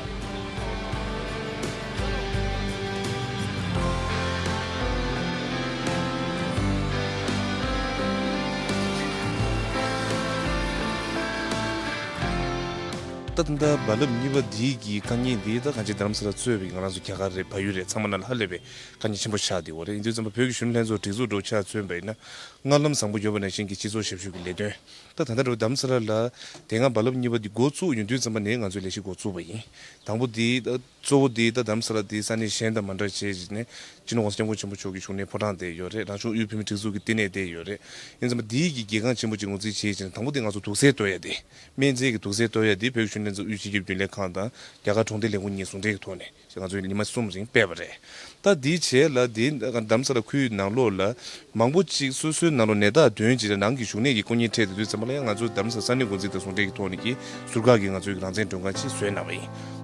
ད་ད་ལྟ་རྦ་རླབས་གཉིས་པ་འདིའི་གི་དཀའ་ངལ་འདི་ད་གང་ཅི་རྡ་རམ་ས་ལ་གཙོས་པའི་ང་རང་ཚོ་རྒྱ་གར་རེད། བལ་ཡུལ་རེད། ཚང་མ་ནང་ལ་ཧ་ལས་པའི་དཀའ་ངལ་ཆེན་པོ་ཆགས་བསྡད་ཡོད་རེད། ཡིན་དུས་ཙམ་པ་བོད་ཀྱི་གཞོན་ནུ་ལྷན་ཚོགས་སྒྲིག་འཛུགས་འདྲ་བོ་ཆ་མཚོན་པ་ཡིན་ན། སྔར་ལམ་བཟང་པོ་ཡོད་པ་ནང་བཞིན་གྱི་སྤྱི་ཚོགས་ཞབས་ཞུ་གི་ལས་དོན། ད་ད་ལྟ་རུ་རྡ་རམ་ས་ལ་ལ་དེ་སྔ་རྦ་རླབས་གཉིས་པ་འདི་འགོ་བཙུགས་ཡོང་དུས་ཙམ་པ་ནས་ང་ཚོའི་ལས་གཞི་འགོ་བཙུགས་པ་ཡིན། དང་པོ་འདི་ད་གཙོ་བོ་འདི་ད་རྡ་རམ་ས་ལ་འདི་ས་གནས་གཞན་དང་མ་འདྲ་བྱས་ནས་སྤྱི་ནོར་༸གོང་ས་༸སྐྱབས་མགོན་ཆེན་པོ་མཆོག་གི་བཞུགས་གནས་ཕོ་བྲང་དེ་ཡོད་རེད། རང་གཞུང་དབུས་བོད་མིའི་སྒྲིག་འཛུགས་ཀྱི་བསྟི་གནས་དེ་ཡོད་རེད། ཡིན་ཙམ་པ་འདིའི་གི་རྒྱལ་ཁང་ཆེན་པོ་ཅིག་ངོས་འཛིན་བྱས་ནས་དང་པོ་འདི་ང་ཚོ་དུག་སེལ་གཏོར་ཡ་དེ། སྨན་རྫས་ཀྱི་དུག་སེལ་གཏོར་ཡ་འདི་བོད་ཀྱི་གཞོན་ནུ་ལྷན་ཚོགས་དབུས་སྤྱི་ཁྱབ་རྒྱུན་ལས་ཁང་དང་རྒྱ་གར་གྲོང་སྡེ་ལས་ཁུངས་གཉིས་ཟུང་འབྲེལ་གྱི་ཐོག་ནས་ང་ཚོས་ཉི་མ་གསུམ་རིང་སྤེལ་བ་རེད། ད་འདིའི་རྗེས་ལ་འདི་རྡ་རམ་ས་ལ་ཁུལ་ནང་ལོགས་ལ་མང་པོ་ཅིག་སོ་སོའི་ནང་ལོགས་ནད་རྟགས་ཐོན་རྗེས་ནང་གི་བཞུགས་གནས་ཀྱི་དཀོན་གཉེར་འཕྲད་དེ་དུས་ཙམ་པ་ལ་ཡང་ང་ཚོས་རྡ་རམ་ས་ས་གནས་འགོ་འཛིན་དང་ཟུང་འབྲེལ་གྱི་ཐོག་ནས་ཀྱི་ཟུར་བཀག་གི་ང་ཚོའི་རང་བཙན་མགྲོན་ཁང་ཅིག་བཟོས་གནང་བ་ཡིན།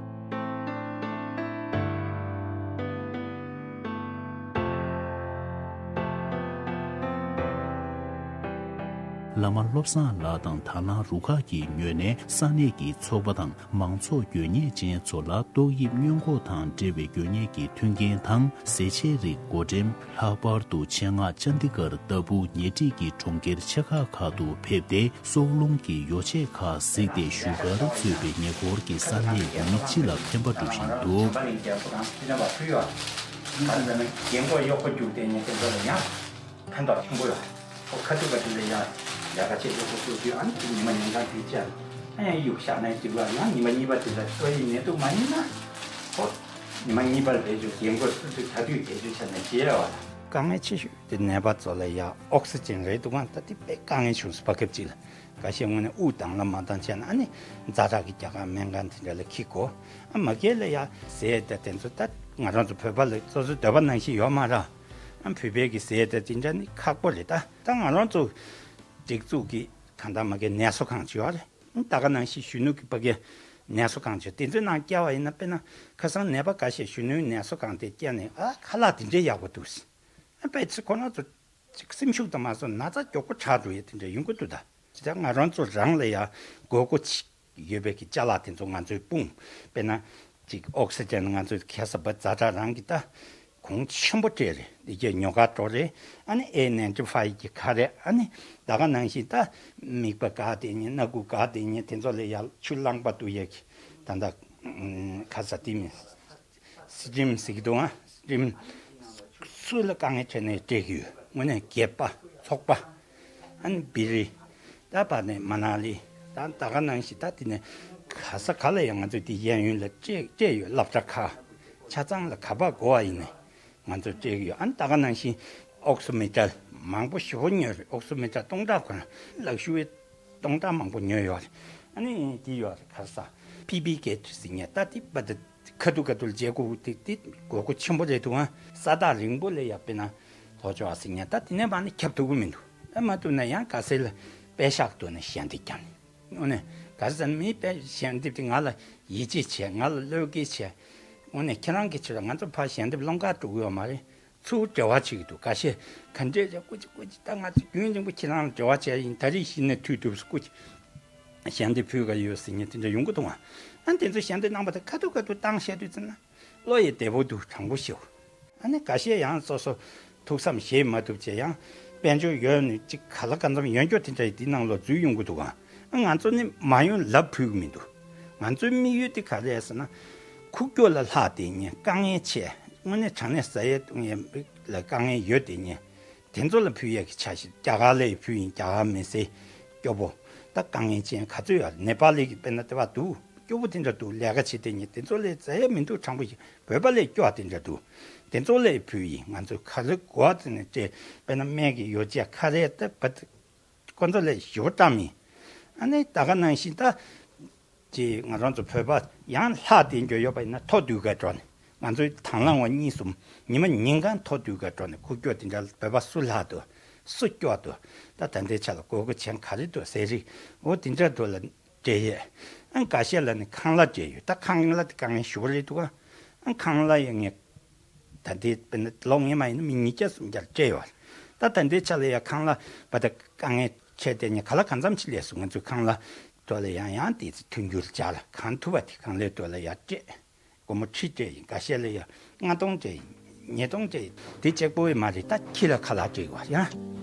བླ་མ་བློ་བཟང་ལགས་དང་དང་བླངས་རུ་ཁག་གི་ངོས་ནས་ས་གནས་ཀྱི་ཚོགས་པ་དང་མང་ཚོགས་དགོས་ངེས་ཅན་ཚོ་ལ་ཏོག་དབྱིབས་སྔོན་འགོག་དང་འབྲེལ་བའི་དགོས་ངེས་ཀྱི་མཐུན་རྐྱེན་དང་ཟས་བཅད་རིགས་བགོ་འགྲེམས། ལྷག་པར་དུ་ཆེད་མངགས་ཅན་ཌི་གར་ལྟ་བུ་ཉེ་འཁྲིས་ཀྱི་གྲོང་ཁྱེར་ཆེ་ཁག་ཁག་ཏུ་ཕེབས་ཏེ་སྲོག་རླུང་གི་ཡོ་བྱད་ཁག་གཟིགས་ཏེ་བཞུགས་སྒར་གཙོས་པའི་ཉེ་འཁོར་གྱི་ས་གནས་ཡུལ་མི་སྤྱི་ལ་ཕན་པ་སྒྲུབ་བཞིན་འདུག། ཕན་ཐོགས་ཆེན་པོ་ཡོད། ཁོ་ཁ་ཐུག་པ་དེ་ལ་ཡ་ཡག་ག་ཆེ་ཆེ་ཁོ་ཚོ་དུས་ཨ་ནི་ཉི་མ་ཉིན་གང་དུས་ཅན་ཨ་ཡང་གཡུག་བཞག་ན་གཅིག་ལ་ཡང་ཉི་མ་གཉིས་པ་དེ་ལ་སོ་ཡི་ནད་དུག་མ་ཡིན་ན་ཁོ་ཉི་མ་གཉིས་པར་བེད་སྤྱོད་རྒན་རྒོན་སུ་ཚོས་ད་དུས་བེད་སྤྱོད་བྱས་ན་བྱེད་ཡ་བ་ལ། དཀའ་ངལ་ཆེ་ཤོས་དེ་ནད་པ་ཚོ་ལ་ཡ་ཨོག་སི་ཅན་རེད་འདུག་ག་ད་དེ་དཔེ་དཀའ་ངལ་བྱུང་སོང་བར་སྐབས་གཅིག་ལ་འགའ་ཤས་དངོས་གནས་དབུགས་དང་ལ་མ་བཏང་བྱས་ན་ཨ་ནི་ཛ་དྲག་གི་རྒྱ་གར་སྨན་ཁང་དེ་འདྲ་ལ་འཁྱེར་དགོས། ཨ་མ་གལ་ལ་ཡ་ཟས་ད་དེ་ཚོ་ད་ང་རང་ཚོ་བོད་པ་ལ་སོ་སོའི་འདོད་པ་ནང་བཞིན་ཡོད་མ་རེད། ཨ་བོད་པའི་གི་ཟས་ད་དེ་འདྲ་ནི་ཁག་པོ་རེད་ད། ད་ང་རང་ཚོ་སྒྲིག་འཛུགས་ཀྱི་གང་ལྟར་མ་གི་ནད་གསོ་ཁང་ཅིག་ཡོད་རེད། ད་ག་ནང་བཞིན་གཞོན་ནུ་གི་ཕ་གི་ནད་གསོ་ཁང་ཅིག་དེ་ཚོའི་ནང་བསྐྱལ་བ་ཡིན་ན་དཔེར་ན་ཁ་སང་ནད་པ་འགའ་ཤས་གཞོན་ནུའི་ནད་གསོ་ཁང་དེ་བསྐྱལ་ནས་ཨ་ཁ་ལག་དེ་འདྲའི་ཡག་པོ་འདུག་ཟེར། ཨ་དཔེ་ཚེ་ཁོ་རང་ཚོ་ཅིག་སེམས་ཤུགས་དང་མ་སོང་ན་ཚ་མགྱོགས་པོ་དྲག་འགྲོ་ཡས་དེ་འདྲ་ཡོང་གི་འདུག་ད། ཇི་ལྟར་ང་རང་ཚོ་རང་ལ་ཡང་དགོས་མཁོ་ཅིག་ཡོད་པའི་གི་ཅ་ལག་དེ་ཚོ་ང་ཚོའི་དཔུང་དཔེར་ན་ཅིག་ཨོག་སི་ཅན་ང་ཚོའི་ཁ་སང་བ་ཛ་དྲག་རང་གི་ད་གོང་ཆེན་པོ་སྤྲད་རེད། འདི་གའི་ཉོ་ག་འགྲོ་རེད། ཨ་ནི་ཨེན་ནའིན་ཊི་ཕའིབ་གི་ཁ་རས་ཨ་ནི་ད་ག་ནང་བཞིན་ད་མིད་པ་ག་དེ་ཉིད་སྣ་ཁུག་ག་དེ་ཉིད་དེ་ཚོ་ལ་ཡང་ཆུ་རླངས་པ་འདུག་ཡས་གི་ད་ད་ཁ་ས་དེ་མི་སི་ཊིམ་ཟེར་གི་འདུག་ཨ། སི་ཊིམ་སུ་ལ་དཀའ་ངལ་འཕྲད་ནས་སྤྲད་གི་ཡོད། དངོས་གནས་སྒལ་པ་ཚོགས་པ་ཨ་ནི་བི་རི་ད་བ་ནས་མ་ན་ལི་ད་ད་ག་ནང་བཞིན་ད་དེ་ནས་ག་ས་ག་ལ་ཡང་ང་ཚོས་དེ་གཡས་གཡོན་ལ་སྤྲད་སྤྲད་ཡོད། སློབ་གྲྭ་ཁག་ཆ་ཚང་ལ་ག་པར་དགོས་པ་ཡིན་ནས་ང་ཚོས་སྤྲད་གི་ཡོད། ཨ་ནི་ད་ག་ནང་བཞིན་ཨོག་སི་མི་ཊར་མང་པོ་ཞེ་པོ་ཉོས་རེད། ཨོག་སི་མི་ཊར་སྟོང་ཕྲག་ཁོ་ན་ལག་ཤུ་བའི་སྟོང་ཕྲག་མང་པོ་ཉོས་ཡོད་རེད། ཨ་ནི་དེ་ཡོད་རེད། ག་ས་པི་པི་ཀེ་ཊི་ཟེར་མཁན་ད་དེ་པ་དེ་ཁ་ཐུག་ཁ་ཐུག་ལ་བརྗེ་དགོས་དེ་དེ་དགོས་མཁོ་ཆེན་པོ་རེད་འདུག་ཨ། ས་ཐག་རིང་པོ་ལ་ཡ་དཔེར་ན་ལྷོ་ཕྱོགས་ཟེར་མཁན་ད་དེ་ནས་མར་ནི་ཁྱབ་ཐུབ་ཀྱི་མི་འདུག་ཨ་མ་ཐུབ་ན་ཡང་ག་ས་ལ་པད་ཤག་ཐོག་ནས་ཞལ་འདེབས་བརྒྱབ་ནས། དངོས་གནས་ག་རེ་ཟེར་ན་མིའི་དཔེ་ཞལ་འདེབས་དེ་ང་ལ་ཡིད་ཆེས་བྱས། ང་ལ་བློས་འགེལ་བྱས། དངོས་གནས་ཁྱེད་རང་གི་ཕྱིར་ང་ཚོ་ཕར་ཞལ་འདེབས་སློང་གར་འགྲོ་གི་ཡོད་མ་རེད། ཚུར་འབྲེལ་བ་བྱེད་ཀྱི་འདུག་འགའ་ཤས་ག་འདྲས་བྱས་སྐུ་མཁྱེན་སྐུ་མཁྱེན་ད་ང་ཚོ་རྒྱུན་རིང་པོ་ཁྱེད་རང་ལ་འབྲེལ་བ་བྱས་ཡིན། ད་རེས་གཞི་ནས་མཐུད་ཐུབ་སྐུ་མཁྱེན་ཞལ་འདེབས་ཕུལ་ག་ཡོད་ཟེར་མཁན་དེ་འདྲ་ཡོང་གི་འདུག་ཨ། ཨ་དེ་ཚོ་ཞལ་འདེབས་གནང་པ་དང་ཁ་ཐུག་ཁ་ཐུག་བཏང་བཤད་དུས་ཙམ་ན་བློ་ཡི་བདེ་པོ་འདུག་དྲང་པོ་ཞུ། ཨ་ནི་འགའ་ཤས་ཡང་སོ་སོ་ཐུགས་བསམ་བཞེས་མ་ཐུབ་བྱས་ཡང་དཔལ་འབྱོར་ཡོད་ནི་གཅིག་ག་ལ་གང་འཚམ་ཡོད་རྒྱུ་དེ་འདྲ་ཡི་འདི་ནང་ལོགས་འཛུལ་ཡོང་གི་འདུག་ག་ཨ་ང་ཚོ་ནི་མ་ཡོང་ལབ་ཕུལ་གི་མི་འདུག་ང་ཚོའི་དམིགས་ཡུལ་དེ་ག་རེ་རེད་ཟེར་ན། ཁུག་ཀྱོག་ལ་ལྷག་དེ་ཉིད་དཀའ་ངལ་ཆེ། དངོས་གནས་དྲང་གནས་ཟ་ཡས་བཏུང་ཡས་ལ་དཀའ་ངལ་ཡོད་དེ་ཉིད་དེ་ཚོ་ལ་ཕུལ་ཡས་ཀྱི་འཆར་གཞི། རྒྱ་གར་ལ་ཡི་ཕུལ་ཡིན། རྒྱ་གར་མི་སེར་སྐྱོ་པོ་ད་དཀའ་ངལ་ཅན་ག་ཚོད་ཡོད་རེད། ནེ་པ་ལི་གི་དཔེར་ན་དེ་བ་འདུག་སྐྱོ་པོ་དེ་འདྲ་འདུག་ལས་ཀ་བྱེད་དེ་ཉིད་དེ་ཚོ་ལས་ཟ་ཡས་མི་འདུག་དྲང་པོ་ཞིག་བོད་པ་ལས་སྐྱོ་བ་དེ་འདྲ་འདུག་དེ་ཚོ་ལ་ཡི་ཕུལ་ཡིན། ང་ཚོས་ག་ཚོད་དགོས་པ་དེ་ནས་སྤྲད། དཔེར་ན་སྨན་གྱི་ཡོ་བྱད་ཁ་རས་ད་བ་ཁོ་ཚོ་ལས་ཞེ་པོ་བཀྲམ་ཡིན། ཨ་ནི་ད་ག་ནང་བཞིན་ད། ཅེས་ང་རང་ཚོ་བོད་པ་ཡང་ལྷག་བསྡད་རྒྱུ་ཡོད་པ་ཡིན་ན་ཐོག་དུས་ཀ་འགྲོ་ནས་ང་ཚོའི་དང་བླངས་པ་གཉིས་གསུམ་ཉི་མ་ཉིན་གང་ཐོག་དུས་ཀ་འགྲོ་ནས་ཁུག་ཀྱོག་དེ་འདྲ་བོད་པ་སུ་ལྷག་འདུག་སུ་སྐྱོ་འདུག་ད་ད་ལྟའི་ཆ་ལ་དགོས་མཁོ་ཅན་ག་རེ་འདུག་ཟས་རིགས་འོ་དེ་འདྲ་འདུག་ལ་སྤྲད་ཡས། ཨང་འགའ་ཤས་ལ་ནི་ཁང་གླ་སྤྲད་ཡོད། ད་ཁང་གླ་དེ་དཀའ་ངལ་ཞེ་པོ་རེད་འདུག་ཨང་ཁང་གླ་ཡང་ངས་ད་ལྟའི་དཔེར་ན་ལོ་སྔོན་མ་ཡིན་ན་མི་ཉིས་བརྒྱ་སུམ་བརྒྱ་སྤྲད་ཡོད་རེད། ད་ད་ལྟའི་ཆ་ལ་ཡང་ཁང་གླ་བ་ད་དཀའ་ངལ་ཆེ་དེ་ནི་ག་ལ་གང་འཚམ་ཅིག་སླེབས་སོང་། ང་ཚོའི་ཁང་གླ་ཐོག་ལ་ཡང་ཡང་དེ་ཚེ་མཐུན་འགྱུར་བྱ་ལ་གང་ཐུབ་པ་དེ་ཁང་གླའི་ཐོག་ལ་ཡང་སྤྲད། སྒོར་མོ་ཁྲི་སྤྲད་ཡིན། འགའ་ཤས་ལ་ཡང་ལྔ་སྟོང་སྤྲད་ཡིན། ཉིས་སྟོང་སྤྲད་ཡིན། དེ་གཅིག་པོ་ཡིན་མ་རེད། ད་ཁྱི་ལ་ཁ་ལག་སྤྲད་དགོས་ཡང་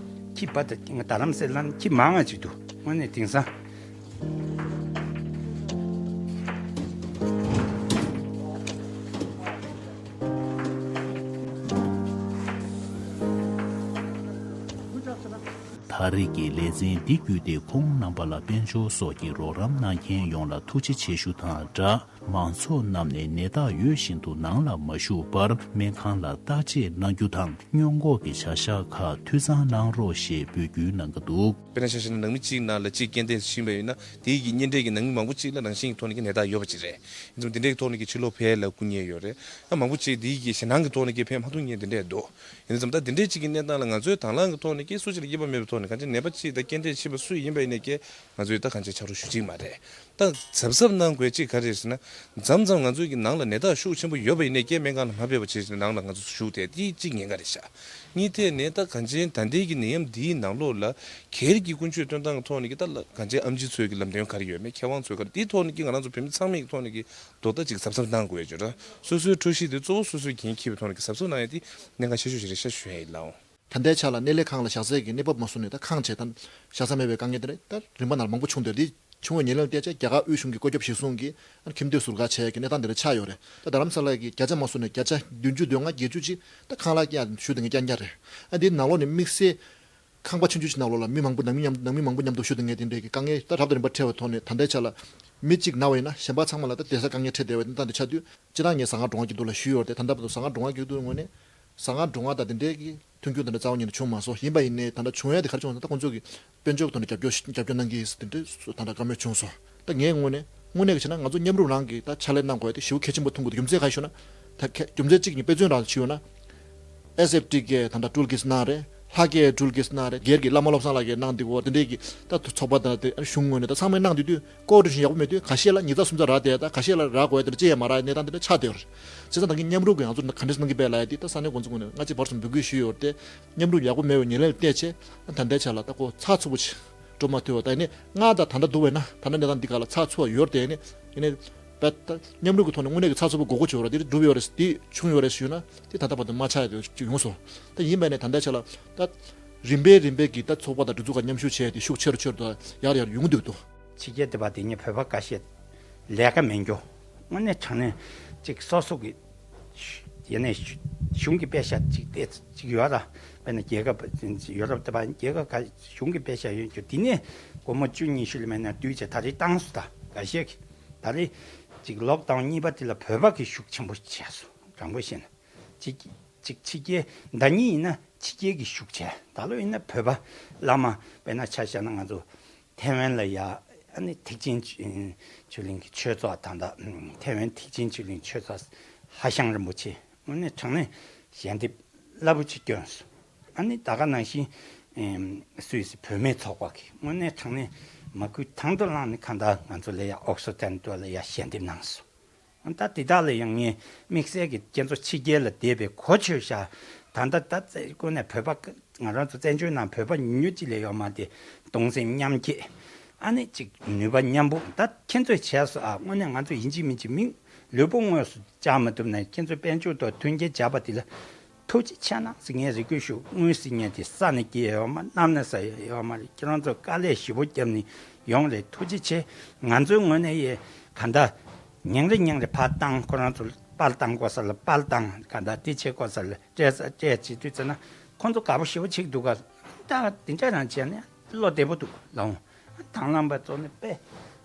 ཁྱི་བ་ད་ང་རྡ་རམ་ས་ལ་ཁྱི་མང་ང་ཅིག་འདུག་དངོས་གནས་དེང་སང་། ད་རེས་ཀྱི་ལེ་ཚན་འདི་བརྒྱུད་དེ་ཁོང་རྣམ་པ་ལ་དཔལ་འབྱོར་སོགས་ཀྱི་རོགས་རམ་གནང་མཁན་ཡོངས་ལ་ཐུགས་རྗེ་ཆེ་ཞུ་དང་སྦྲགས། མང་ཚོགས་རྣམས་ནས་ནད་རྟགས་ཡོད་བཞིན་དུ་ནང་ལ་མ་ཞུགས་པར་སྨན་ཁང་ལ་བརྟག་དཔྱད་གནང་རྒྱུ་དང་། སྔོན་འགོག་གི་བྱ་གཞག་ཁག་འཐུས་ཚང་གནང་རོགས་ཞེས་འབོད་སྐུལ་གནང་གི་འདུག་དཔེར་ན་ཆ་བཞག་ན་ནང་མི་གཅིག་ནང་ལ་གཅིག་སྐྱེ་ལྡན་ཕྱིན་པ་ཡིན་ན་དེའི་གི་གཉེན་འབྲེལ་གྱི་ནང་མི་མང་པོ་གཅིག་ལ་རང་བཞིན་གྱི་ཐོག་ནས་ཀྱི་ནད་རྟགས་ཡོད་པ་ཅིག་རེད། ཡིན་ཙང་དེ་འདྲའི་ཐོག་ནས་ཀྱི་ཕྱི་ལོགས་ཕེབས་ལ་སྐུ་ཉེ་ཡོད་རེད། ཨ་མང་པོ་གཅིག་དེའི་གི་ཞེད་སྣང་གི་ཐོག་ནས་ཀྱི་ཕེབས་མ་ཐུབ་མཁན་དེ་འདྲས་འདུག་ཡིན་ཙང་ད་དེ་འདྲའི་གཅིག་གི་གནས་སྟངས་ལ་ང་ཚོའི་དང་བླངས་ཀྱི་ཐོག་ནས་ཀྱི་སུ་གཅིག་ལ་དབྱེ་བ་མེད་པའི་ཐོག་ནས་གང་ཅི་ནད་པ་གཅིག་དང་སྐྱེ་ལྡན་ཕྱིན་པ་སུ་ཡིན་པ་ཡིན་ནས་ཀྱི་ང་ཚོས་ད་གང་ཅི་ཆ་རོགས་ཞུ་གཅིག་མ་རེད། ད་གཟབ་གཟབ་གནང་དགོས་གཅིག་ག་རེ་རེད་ཟེར་ན། མཚམས་མཚམས་ང་ཚོའི་གི་ནང་ལ་ནད་རྟགས་ཤུགས་ཆེན་པོ་ཡོད་པ་ཡིན་ནས་ཀྱི་སྨན་ཁང་ལ་མ་ཕེབས་པ་བྱས་ནས་ནང་ལ་ང་ཚོ་བཞུགས་དེ་དེ་གཅིག་ཉེན་ཁ་རེད་ཤག་གཉིས་ཐད་ནས་ད་གང་ཅི་ད་ལྟའི་གི་ནད་ཡམས་འདིའི་ནང་ལོགས་ལ་སྒེར་གྱི་ཀུན་སྤྱོད་སྟོན་སྟངས་ཀྱི་ཐོག་ནས་ཀྱི་ད་ལ་གང་ཅི་ཨེམ་ཆི་ཚོའི་གི་ལམ་སྟོན་ག་རེ་ཡོད་མེད་མཁས་དབང་ཚོའི་ག་རེ་དེའི་ཐོག་ནས་ཀྱི་ང་རང་ཚོ་བོད་མི་ཚང་མའི་གི་ཐོག་ནས་ཀྱི་རྡོག་རྩ་ཅིག་གཟབ་གཟབ་གནང་དགོས་ཡོད་ཅོ་ར། སོ་སོའི་འཕྲོད་བཞེས་དེ་གཙོ་བོ་སོ་སོའི་འགན་འཁྱེར་བའི་ཐོག་ནས་ཀྱི་གཟབ་གཟབ་གནང་ཡ་དེ་གནད་འགག་ཆེ་ཤོས་ཤིག་རེད་ཤག་ཞུ་ཡ་ཡིན་ལགས། ད་ལྟའི་ཆ་ལ་སྣེ་ལེན་ཁང་ལ་བཞག་སའི་གི་གནས་བབ་མ་བཟོ་ནས་ད་ཁང་བྱས་དང་བཞག་ས་མེད་པའི་དཀའ་ངལ་དེ་རེད། ད་རིམ་པ་ནང་མང་པོ་བྱུང་འདུག་དེ་བྱུང་བའི་ཉེན་ལམ་བལྟས་ཚེ་རྒྱ་གར་དབུས་གཞུང་གི་བཀོད་ཁྱབ་གཞིར་བཟུང་གིས་ཁྱིམ་སྡོད་ཟུར་བཀག་བྱས་ཡ་གི་གནས་སྟངས་དེ་འདྲ་ཆགས་ཡོད་རེད། ད་རྡ་རམ་ས་ལ་གི་བརྒྱ་ཆ་མ་བཟོ་ནས་བརྒྱ་ཆ་བདུན་ཅུ་དོན་ལྔ་བརྒྱད་ཅུ་ཅིག་ད་ཁང་གླ་ཀྱང་ཞུ་དེ་ངས་རྐྱང་རྐྱང་རེད། ཨ་འདིའི་ནང་ལོགས་ནས་དམིགས་བསལ་ ཁང་པ་ཆུང་ཆུང་ཞིག་ནང་ལོགས་ལ་མི་མང་པོ་ནང་མི་མཉམ་ནང་མི་མང་པོ་མཉམ་དུ་བཞུགས་དུས་ངས་དེ་འདྲའི་གི་དཀའ་ངལ་ད་རབ་དང་རིམ་པ་འཕྲད་པའི་ཐོག་ནས་ད་ལྟའི་ཆ་ལ་མི་གཅིག་ན་བ་ཡིན་ན་གཞན་པ་ཚང་མ་ལ་ད་བསྡད་ས་དཀའ་ངལ་འཕྲད་བསྡད་པ་དེ་ལྟ་འདི་ཆགས་དུས་སྤྱིར་བཏང་ངས་ཟ་ཁང་འགྲོ་དབང་གི་འདུག་ལ་ཞུས་ཡོད་རེད་དེ། ད་ལྟ་བར་དུ་ཟ་ཁང་འགྲོ་དབང་གི་འདུག་ངོས་ནས་ཟ་ཁང་འགྲོ་དབང་དང་དེ་འདྲའི་གི་མཐུན་འགྱུར་དེ་འདྲ་རྩ་བ་ཉིད་ནས་བྱུང་མ་སོང་། ཡིན་པ་ཡིན་ནའི་ད་ལྟ་བྱུང་ཡ་དེ་ག་རེ་བྱུང་སོང་ད་ཁོང་ཚོ་གི་དཔལ་འབྱོར་གྱི་ཐོག་ནས་རྒྱབ་སྐྱོར་རྒྱབ་སྐྱོར་གནང་གི་ཡིན་ཟེར་དེ་འདྲའི་ད་ལྟ་བཀའ་མོལ་བྱུང་སོང་། ད་ངའི་ངོས་ནས་དངོས་གནས་ཀྱི་བྱས་ན་ང་ཚོ་མཉམ་རུབ་རང་གི་ད་ཕྱག་ལས་གནང་དགོས་ཡ་དེ་ཞེ་པོ་གལ་ཆེན་པོ་མཐོང་གི་འདུག་རྒྱུ་མཚན་ག་རེ་ཞུ་ན། ད་ཁ་རྒྱུ་མཚན་གཅིག་ནི་དཔེ་མཚོན་རང་ཞུས་ཡོད་ན། ཨེས་ཨེཕ་ཊི་གིས་ད་ལྟ་ཀྲུལ་གིས་གནང་རེད། ལྷ་སྐལ་ཀྲུལ་གིས་གནང་རེད། སྒེར་གྱི་བླ་མ་བློ་བཟང་ལགས་ཀྱིས་གནང་འདུག་གོ་དེ་འདྲའི་གི་ད་ཚོགས་པ་དང་དེ་གཞུང་ངོས་ནས་ད་ཚང་མས་གནང་བསྡད་དུས་ཀོ་ཨོ་ཌི་ནེ་ཤན་ཡག་པོ་མེད་དུས་ཁ་ཤས་ལ་ཉིས་རྩ་སུམ་རྩ་རག་བསྡད། ད་ཁ་ཤས་ལ་རག་དགོས་ཡ་དེ་འདྲ་ཅི་ཡང་མ་རག་གནས་སྟངས་དེ་འདྲ་ཆགས་བསྡད་ཡོད་རེད། བྱས་ཙང་ད་གིན་མཉམ་རུབ་ཀྱིས་ང་ཚོ་ག་འདྲས་གནང་གི་པས་ལབ་ཡ་དེ་ད་ས་གནས་འགོ་འཛིན་ངོས་ནས་སྔ་ཕྱི་བར་གསུམ་འབོད་སྐུལ་ཞུས་ཡོད་རེད་དེ། མཉམ་རུབ་ཡག་པོ་མེད་པའི་ཉེར་ལེན་ལ་བལྟས་བྱས་ད་ལྟའི་ཆ་ལ་ད་ཁོ་ཚགས་ཚུད་པོ་ཅིག་འགྲོ་མ་ཐུབ་པ། ད་ཡིན་ནའི་ང་ད་ད་ལྟ་འདུག་བས་ན་ད་ལྟ་གནས་སྟངས་འདི་ག་ལ་ཚགས་ཚུད་པ་ཡོད་རེད་དེ། ཡིན་ནའི་ཡིན་ནའི་བས་ད་མཉམ་རུབ་ཀྱི་ཐོག་ནས་དངོས་གནས་ཀྱི་ཚགས་ཚུད་པོ་དགོས་མཁོ་ཅིག་ཡོད་རེད། འདི་འགྲུབ་ཡོད་རེད་འདི་བྱུང་ཡོད་རེད་ཞུས་ན་དེ་ད་ལྟ་བར་དུ་མ་ཆགས་ཡོད་ཅིག་ཡོང་སོང་། ད་ཡིན་པས་ནས་ད་ལྟའི་ཆ་ལ་ད་རིམ་པས་རིམ་པས་ཀྱི་ད་ཚོགས་པ་དང་སྒྲིག་འཛུགས་ཁག་མཉམ་ཞུགས་བྱས་ཏེ་ཤུགས་ཆེ་རུ་ཆེ་རུ་དང་ཡར་ཡར་ཡོང་གི་འདུག་ཏུ། ཕྱི་རྒྱལ་དེ་བ་དེ་ཉིད་བོད་པ་འགའ་ཤས་ལས་ཀ་མེད་འགྱོ། དངོས་གནས་དྲང་གནས་ཅིག་སོ་སོ་གི་ཡིན་ནའི་གཞུང་གི་པེ་ཤ་ཅིག་ཏེ་ཅིག་ཡོད་ར། དཔེར་ན་རྒྱལ་ཁབ་ཡོ་རོབ་དེ་བ་རྒྱལ་ཁབ་ག་གཞུང་གི་པེ་ཤ་ཡོད་འགྱོ། དེ་ནས་སྒོར་མོ་བཅུ་ཉི་ཤུ་ལ་མེད་ན་བསྡུས་བྱས་ད་རེས་བཏང་སོང་། ད་འགའ་ཤས་ཀྱི་ད་རེས་ཅིག་ལོག་ཌའོན་གཉིས་པ་དེ་ལ་བོད་པ་གི་ཤུགས་ཆེན་པོ་བྱས་སོང་། དྲང་པོ་བཤད་ན་ཅིག་ཅིག་ཕྱི་རྒྱལ་ཟླ་གཉིས་ཡིན་ན་ཕྱི་རྒྱལ་གྱི་ཤུགས་ཆེ། ད་ལོ་ཡིན་ན་བོད་པ་བླ་མ་དཔེར་ན་ཆ་བཞག་ན་ང་ཚོ་ཐེ་ཝན་ལ་ཡ་ཨ་ནི་ཐེག་ཆེན་ཆོས་གླིང་གི་ཆོས་ཚོགས་ད་ལྟ་ཐེ་ཝན་ཐེག་ཆེན་ཆོས་གླིང་ཆོས་ཚོགས་ཧྭ་ཤང་རིན་པོ་ཆེ་དངོས་གནས་དྲང་གནས་ཞལ་འདེབས་རླབས་པོ་ཆེ་བསྐྱོན་སོང་། ཨ་ནི་ད་ག་ནང་བཞིན་སུད་སི་བུད་མེད་ཚོགས་པ་གིས་དངོས་གནས་དྲང་གནས་མ་སྐུལ་དང་དུ་བླངས་ནས་གང་ལྟར་ང་ཚོ་ལ་ཡ་ཨོག་སི་ཕན་ཌོ་ལ་ཡ་ཞལ་འདེབས་གནང་སོང་། ད་དེ་དག་ལ་ཡང་ངས་དམིགས་བསལ་གྱི་ཁྱེད་ཚོ་ཕྱི་རྒྱལ་ལ་བསྡད་པའི་གོ་ཆོད་ཤག་ད་ལྟ་ད་བཙན་བཀོད་ནས་བོད་པ་ང་རང་ཚོ་བཙན་བྱོལ་ནང་བོད་པ་ཉུང་ཉུང་ཅིག་ལས་ཡོད་མ་རེད། གདུང་སེམས་མཉམ་སྐྱེད་ཨ་ནི་ཅིག་ནུས་པ་མཉམ་སྤུངས། ད་ཁྱེད་ཚོས་བྱས་སོང་ཨ། དངོས་གནས་ང་ཚོ་ཡིན་གཅིག་མིན་གཅིག་མིང་ལུས་པོ་དངོས་སུ་བཅར་མ་ཐུབ་ན་ཁྱེད་ཚོའི་དཔལ་འབྱོར་ཐོག་མཐུན་རྐྱེན་སྦྱར་བ་དེ་ལ་ཐུགས་རྗེ་ཆེ་གནང་ཟེར་ངས་རེ་སྐུལ་ཞུ། དངུལ་ཟེར་མཁན་དེ་ས་ནས་སྐྱེས་ཡོད་མ་གནམ་ནས་ཟ་ཡོད་མ་རེད། ཁྱེད་རང་ཚོ་དཀའ་ལས་ཞེ་པོ་བརྒྱབ་ནས་ཡོང་རེད། ཐུགས་རྗེ་ཆེ། ང་ཚོའི་ངོས་ནས་ཡེ་ག་འདྲ། ཉིན་རེ་ཉིན་རེ་ཕར་བཏང་། ཁོ་རང་ཚོ་པར་བཏང་དགོས་ས་ལ་པར་བཏང་། ག་འདྲ་དེ་བྱེད་དགོས་ས་ལ་སྤྲད་ས་སྤྲད་བྱེད་དུས་ཙམ་ན་ཁོང་ཚོ་དགའ་པོ་ཞེ་པོ་བྱེད་ཀྱི་འདུག་ག་ད་དེ་འདྲ་རང་བྱས་ནས་བློ་བདེ་པོ་འདུག་ལགས། དང་བླངས་པ་ཚོ་ནི་དཔེ་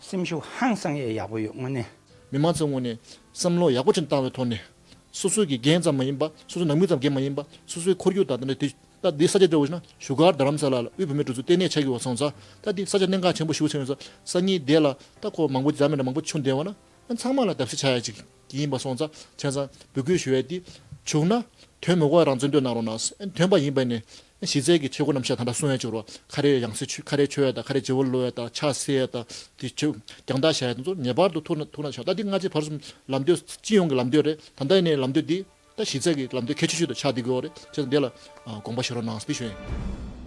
སེམས་ཤུགས་ཧང་སང་ཡས་ཡག་པོ་ཡོད་དངོས་གནས། མི་མང་ཚོའི་ངོས་ནས་བསམ་བློ་ཡག་པོ་ཅིག་བཏང་བའི་ཐོག་ནས་སོ་སོའི་གི་འགན་ཙམ་མ་ཡིན་པ། སོ་སོའི་ནང་མི་ཙམ་འགན་མ་ཡིན་པ། སོ་སོའི་ཁོར་ཡུག་དང་དེ་འདྲ་དེ། ད་འདི་ས་ཆ་འདྲ་བོ་ཞིག་ན་བཞུགས་སྒར་རྡ་རམ་ས་ལ་ལ་དབུས་བུད་མེད་གྲོས་ཚོགས་ལྟེ་གནས་ཆགས་ཀྱི་ཡོད་སོང་ཙང་། ད་འདི་ས་ཆ་གནད་འགག་ཆེན་པོ་ཞེ་པོ་ཆགས་ཡོད་ཙང་། སང་ཉིན་འདི་ལ་ད་ཁོ་མང་པོ་རྫ་མི་འདྲ་མང་པོ་ཆུང་བསྡད་པ་ན་ཨ་ཚང་མ་ལ་བརྡབ་གསིག་ཆགས་ཡ་ཅིག་ཡིན་པ་སོང་ཙང་། བྱས་ཙང་འབོད་སྐུལ་ཞུ་ཡ་འདི་བྱུང་ན་ཐོན་མི་དགོས་རང་བཙན་འདོད་གནང་རོགས་གནང་། ཨ་ཐོན་པ་ཡིན་པ་ནི་གཞི་རྩའི་གི་ཆས་གོས་རྣམ་གཞག་ད་ལྟ་སྲུང་ཡ་ཅིག་རོགས། ཁ་རས་ཡང་སེ་མཆོད། ཁ་རས་མཆོད་ཡ་དང་། ཁ་རས་བརྗེ་པོ་ལོག་ཡ་དང་། ཕྱག་བསིལ་ཡ་དང་། དེ་ཆུ་རྒྱང་ཐག་བཞག་ཡ་དེ་ཚོ་ངེས་པར་དུ་ཐུགས་ན་ཐུགས་ན་ཆགས། ད་འདི་སྔ་ཕྱི་བར་གསུམ་ལམ་སྟོན་སྤྱི་ཡོངས་ཀྱི་ལམ་སྟོན་རེད། ད་ལྟ་ཡིན་ནའི་ལམ་སྟོན་འདི་ད་གཞི་རྩའི་གི་ལམ་སྟོན་གལ་ཆེ་ཤོས་དུ་ཆགས་བསྡད་ཀྱི་ཡོད་རེད། བྱས་ཙང་འདི་ལ་ཨ་དགོངས་པ་བཞེས་རོགས་གནང་ཟེར་ཞུ་ཡ་ཡིན།